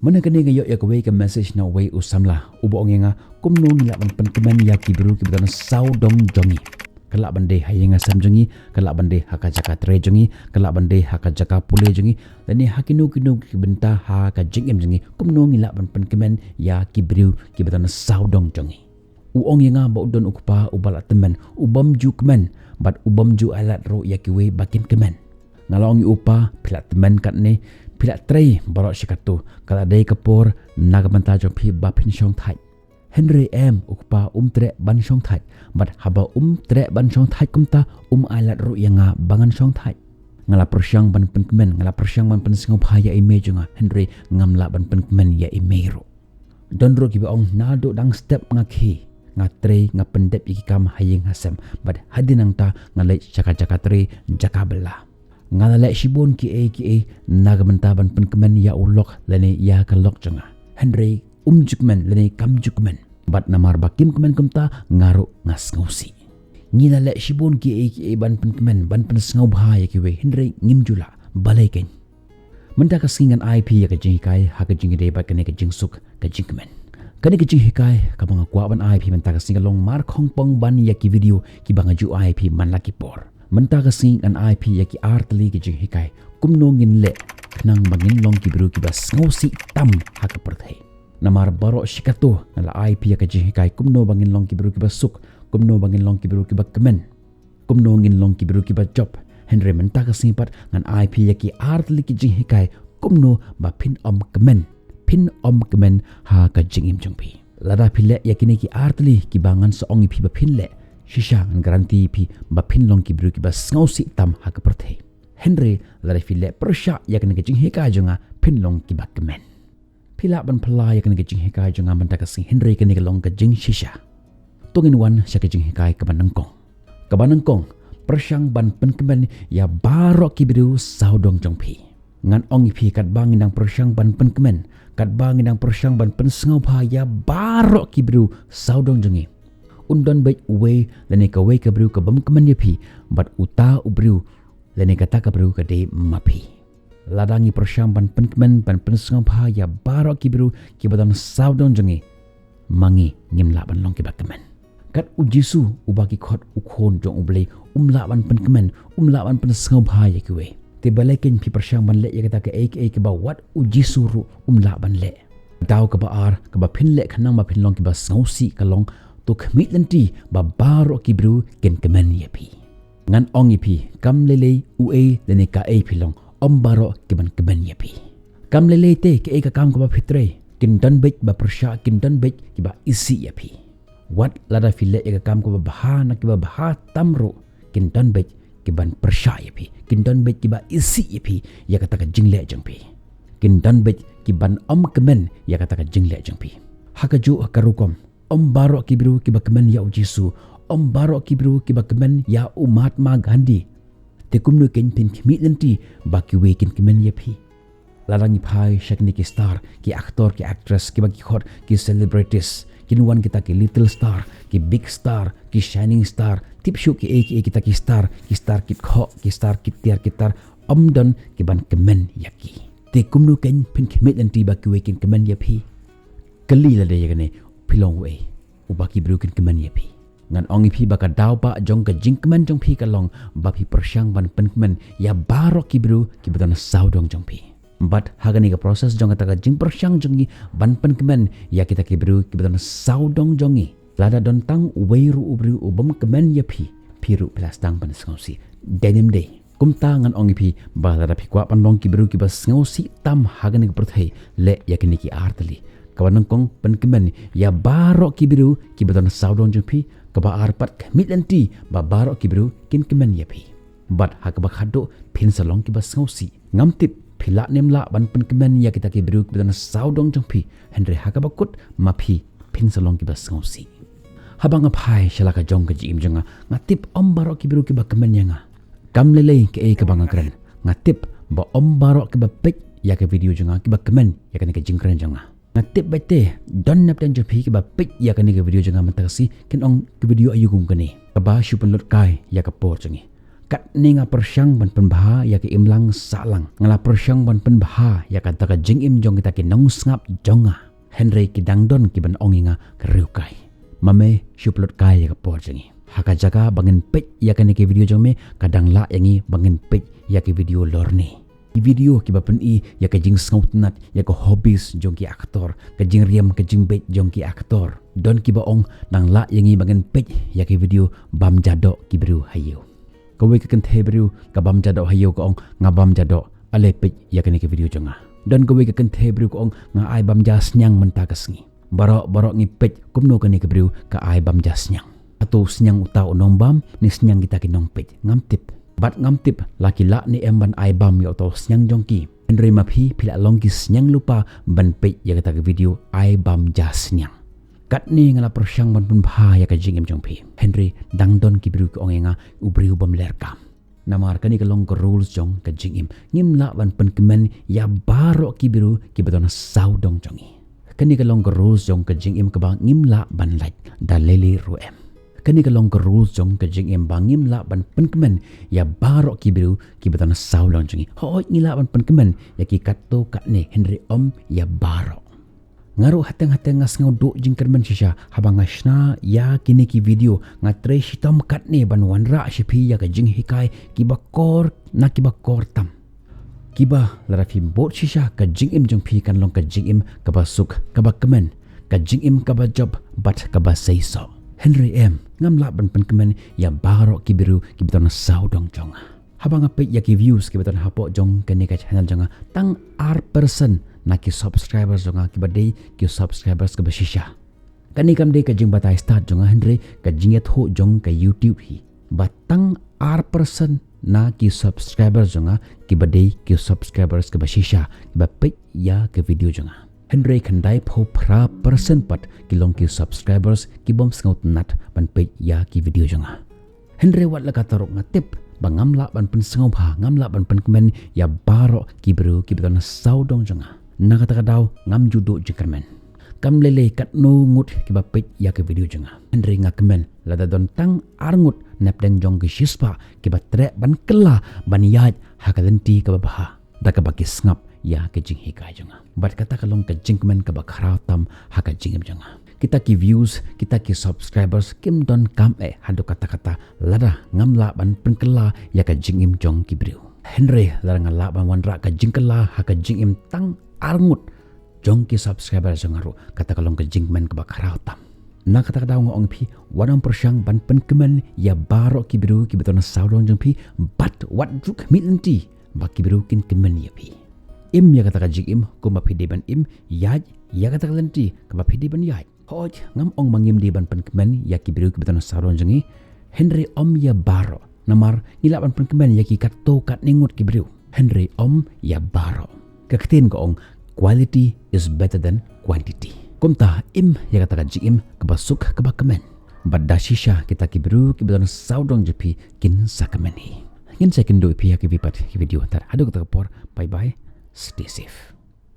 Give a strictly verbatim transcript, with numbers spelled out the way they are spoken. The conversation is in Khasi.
Mynta kane nga ïoh ïa kawei ka message na uwei u samla uba ong ïa nga kumno ngi lah ban pynkmen ïa ki briew kiba don sawdong jong ngi. Ka lah ban dei ha ïing ha sem jong ngi, ka lah ban dei ha ka jaka trei jong ngi, ka lah ban dei ha ka jaka pule jong ngi, lane ha kino kino ki bynta ha ka jingim jong ngi, kumno ngi lah ban pynkmen ïa ki briew kiba don sawdong jong ngi. U ong ïa nga ba u don u kpa uba la tymmen, u bym ju kmen, bad u bym ju ailad ruh ïa kiwei ba kin kmen. Nga la ong ïa u pa, phi la tymmen katne, phi la trei baroh shi katto, ka la dei ka por na ka bynta jong phi ba phin shong thait. Hynrei em, u kpa um treh ban shong thait, bad haba um treh ban shong thait kumta, um ailad ruh ïa nga ba ngan shong thait. Nga la pyrshang ban pynkmen, nga la pyrshang ban pynsngewbha ïa i mei jong nga, hynrei ngam lah ban pynkmen ïa i mei ruh. Don ruh kiba ong naduh dang step nga khie, nga trei, nga pyndep ïa ki kam ha ïing ha sem, bad hadien nangta nga leit sha ka jaka trei, jaka bylla. Nga la leh shibun kiei kiei na ka bynta ban pynkmen ïa u lok lane ïa ka lok jong nga. Hynrei um ju kmen lane kam ju kmen. Bad namar ba kim kmen kumta, nga ruh nga sngewsih. Ngi la leh shibun kiei kiei ban pynkmen, ban pynsngewbha ïa kiwei, hynrei ngim ju lah. Balei keiñ? Mynta ka sngi ngan ai phi ïa ka jinghikai ha ka jingïadei bad kane ka jingsuk ka jingkmen. Kane ka jinghikai kaba nga kwah ban ai phi mynta ka sngi ka long markhongpong ban ïa ki video kiba nga ju ai phi man la ki por. Mynta ka sngi ngan ai phi ïa ki artylli ki jinghikai kumno ngin leh khnang ba ngin long ki briew kiba sngewsih tam ha ka pyrthei. Namar baroh shi katto nga la ai phi ïa ka jinghikai kumno ba ngin long ki briew kiba suk, kumno ba ngin long ki briew kiba kmen, kumno ngin long ki briew kiba jop. Hynrei mynta ka sngi pat ngan ai phi ïa ki artylli ki jinghikai kumno ba phin ym kmen, phin ym kmen ha ka jingim jong phi. Lada phi leh ïa kine ki artylli kiba ngan sa ong ïa phi ba phin leh, shisha ngan guarantee ïa phi ba phin long ki briew kiba sngewsih tam ha ka pyrthei. Hynrei lada phi leh pyrshah ïa kane ka jinghikai jong nga, phin long kiba kmen. Phi lah ban phylla ïa kane ka jinghikai jong nga mynta ka sngi, hynrei kane ka long ka jingshisha. To ngin wan sha ka jinghikai kaba nyngkong. Kaba nyngkong, pyrshang ban pynkmen ïa baroh ki briew sawdong jong phi. Ngan ong ïa phi katba ngi dang pyrshang ban pynkmen, katba ngi dang pyrshang ban pynsngewbha ïa baroh ki briew sawdong jong ngi, un don beit uwei lane kawei ka briew ka bym kmen ïa phi, bad uta u briew lane kata ka briew ka dei ma phi. Lada ngi pyrshang ban pynkmen, ban pynsngewbha ïa baroh ki briew kiba don sawdong jong ngi, ma ngi ngim lah ban long kiba kmen. Kat u Jisu uba ki khot u Khun jong U Blei, um lah ban pynkmen, um lah ban pynsngewbha ïa kiwei. Te balei keiñ phi pyrshang ban leh ïa kata kaei kaei kaba wat u Jisu ruh um lah ban leh? Daw kaba ar kaba phin leh khnang ba phin long kiba sngewsih ka long, to khmih lynti ba baroh ki briew kin kmen ïa phi. Ngan ong ïa phi, kam lei lei uei lane kaei phi long, ym baroh ki ban kmen ïa phi. Kam lei lei te kaei ka kam kaba phi trei, kin don beit ba pyrshah, kin don beit kiba isih ïa phi. Wat lada phi leh ïa ka kam kaba bha na kiba bha tam ruh, kin don beit ki ban pyrshah ïa phi, kin don beit kiba isih ïa phi ïa kata ka jingleh jong phi. Kin don beit ki ban ym kmen ïa kata ka jingleh jong phi. Ha kajuh ka rukom, ym baroh ki briew kiba kmen ïa u Jisu, ym baroh ki briew kiba kmen ïa u Mahatma Gandhi. Te kumno keiñ phin khmih lynti ba kiwei kin kmen ïa phi? Lada ngi phai sha kine ki star, ki actor, ki actress, kiba ki khot ki celebrities, kin wan kita ki little star, ki big star, ki shining star, tip shuh kiei kiei kita ki star, ki star ki khoh, ki star ki tiar ki tar, ym don ki ban kmen ïa ki. Te kumno keiñ phin khmih lynti ba kiwei kin kmen ïa phi? Kylli lade ïa kane, phi long uei uba ki briew kin kmen ïa phi? Ngan ong ïa phi ba ka daw ba jong ka jingkmen jong phi ka long ba phi pyrshang ban pynkmen ïa baroh ki briew kiba don sawdong jong phi. Bad ha kane ka process jong kata ka jingpyrshang jong ngi ban pynkmen ïa kita ki briew kiba don sawdong jong ngi, lada don tang uwei ruh u briew u bym kmen ïa phi, phi ruh phi la sdang ban sngewsih. Dei ne ym dei? Kumta ngan ong ïa phi ba lada phi kwah ban long ki briew kiba sngewsih tam ha kane ka pyrthei, leh ïa kine ki artylli. Kaba nyngkong, pynkmen ïa baroh ki briew kiba don sawdong jong phi. Kaba ar pat, khmih lynti ba baroh ki briew kin kmen ïa phi. Bad ha kaba khatduh, phin sa long kiba sngewsih. Ngam tip phi lah ne em lah ban pynkmen ïa kita ki briew kiba don sawdong jong phi, hynrei ha kaba kut ma phi, phin sa long kiba sngewsih. Haba nga phai sha la ka jong ka jingim jong nga, nga tip ym baroh ki briew kiba kmen ïa nga. Kam lei lei kaei kaba nga kren, nga tip ba ym baroh kiba peit ïa ka video jong nga kiba kmen ïa kane ka jingkren jong nga. Nga tip ba te don napdeng jong phi kiba peit ïa kane ka video jong nga mynta ka sngi, kin ong ka video aïu kum kane kaba shu pynlut kai ïa ka por jong ngi. Katne nga pyrshang ban pynbha ïa ka imlang sahlang. Nga la pyrshang ban pynbha ïa kata ka jingim jong kita ki nongsngap jong nga. Hynrei ki dang don kiban ong ïa nga ka riewkai. Ma me shu pynlut kai ïa ka por jong ngi. Ha ka jaka ba ngin peit ïa kane ki video jong me, ka dang lah ïa ngi ba ngin peit ïa ki video lorni. Ki video kiba pyni ïa ka jingsngewtynnat, ïa ka hobbies jong ki actor, ka jingriam ka jingbeit jong ki actor. Don kiba ong dang lah ïa ngi ba ngin peit ïa ki video bam ja doh ki briew ha ïew. Kawei ka kynthei briew ka bam ja doh ha ïew ka ong nga bam ja doh, ale peit ïa kane ka video jong nga. Don kawei ka kynthei briew ka ong nga ai bam ja sniang mynta ka sngi. Baroh baroh ngi peit kumno kane ka briew ka ai bam ja sniang. Hato sniang uta u nongbam ne sniang kita ki nongpeit, ngam tip. Bad ngam tip la ki lah ne em ban ai bam ïa uta u sniang jong ki. Hynrei ma phi, phi la long ki sniang lypa ban peit ïa kata ka video ai bam ja sniang. Katne nga la pyrshang ban pynbha ïa ka jingim jong phi. Hynrei dang don ki briew ki ong ïa nga u briew bym leh kam. Namar kane ka long ka rules jong ka jingim. Ngim lah ban pynkmen ïa baroh ki briew kiba don sawdong jong ngi. Kane ka long ka rules jong ka jingim kaba ngim lah ban lait da lei lei ruh em. Kane ka long ka rules jong ka jingim ba ngim lah ban pynkmen ïa baroh ki briew kiba don sawdong jong ngi. Hooid ngi lah ban pynkmen ïa ki katto katne hynrei ym ïa baroh. Nga ruh hateng hateng nga sngew duh jingkyrmen shisha haba nga shna ïa kine ki video, nga trei shitom katne ban wanrah sha phi ïa ka jinghikai kiba kor na kiba kor tam. Kiba lada phi bud shisha ka jingim jong phi kan long ka jingim kaba suk, kaba kmen, ka jingim kaba jop bad kaba seisoh. Hynrei em, ngam lah ban pynkmen ïa baroh ki briew kiba don sawdong jong nga. Haba nga peit ïa ki views kiba don hapoh jong kane ka channel jong nga, tang ar percent na ki subscribers jong nga kiba dei ki subscribers kiba shisha. Kane kam dei ka jingbatai stad jong nga hynrei ka jingïathuh jong ka YouTube hi. Ba tang ar percent na ki subscribers jong nga kiba dei ki subscribers kiba shisha kiba peit ïa ka video jong nga. Hynrei khyndai phew phra percent pat ki long ki subscribers ki bym sngewtynnat ban peit ïa ki video jong nga. Hynrei wat la katta ruh nga tip ba ngam lah ban pynsngewbha, ngam lah ban pynkmen ïa baroh ki briew kiba don sawdong jong nga. Na kata ka daw ngam ju duh jingkyrmen. Kam lei lei katno ngut kiba peit ïa ka video jong nga. Hynrei nga kmen lada don tang ar ngut napdeng jong ki shispah kiba treh ban kylla ban ïaid ha ka lynti kaba bha da kaba ki sngap ïa ka jinghikai jong nga. Bad kata ka long ka jingkmen kaba khraw tam ha ka jingim jong nga. Kita ki views, kita ki subscribers kim donkam eh haduh katta katta lada ngam lah ban pynkylla ïa ka jingim jong ki briew. Hynrei lada nga lah ban wanrah ka jingkylla ha ka jingim tang ar ngut jong ki subscribers jong nga ruh, kata ka long ka jingkmen kaba khraw tam. Na kata ka daw nga ong phi, wat ym pyrshang ban pynkmen ïa baroh ki briew kiba don sawdong jong phi, bad wat ju khmih lynti ba ki briew kin kmen ïa phi. Im ïa kata ka jingim kumba phi dei ban im, ïaid ïa kata ka lynti kaba phi dei ban ïaid. Hooid, ngam ong ba ngim dei ban pynkmen ïa ki briew kiba don sawdong jong ngi, hynrei ym ïa baroh. Namar ngi lah ban pynkmen ïa ki katto katne ngut ki briew, hynrei ym ïa baroh. Ka ktien ka ong, quality is better than quantity. Kumta im ïa kata ka jingim kaba suk kaba kmen. Bad da shisha kita ki briew kiba don sawdong jong phi kin sa kmen hi. Ngin sa ïakynduh ïa phi ha kiwei pat ki video, tad haduh kata ka por, bye bye, stay safe.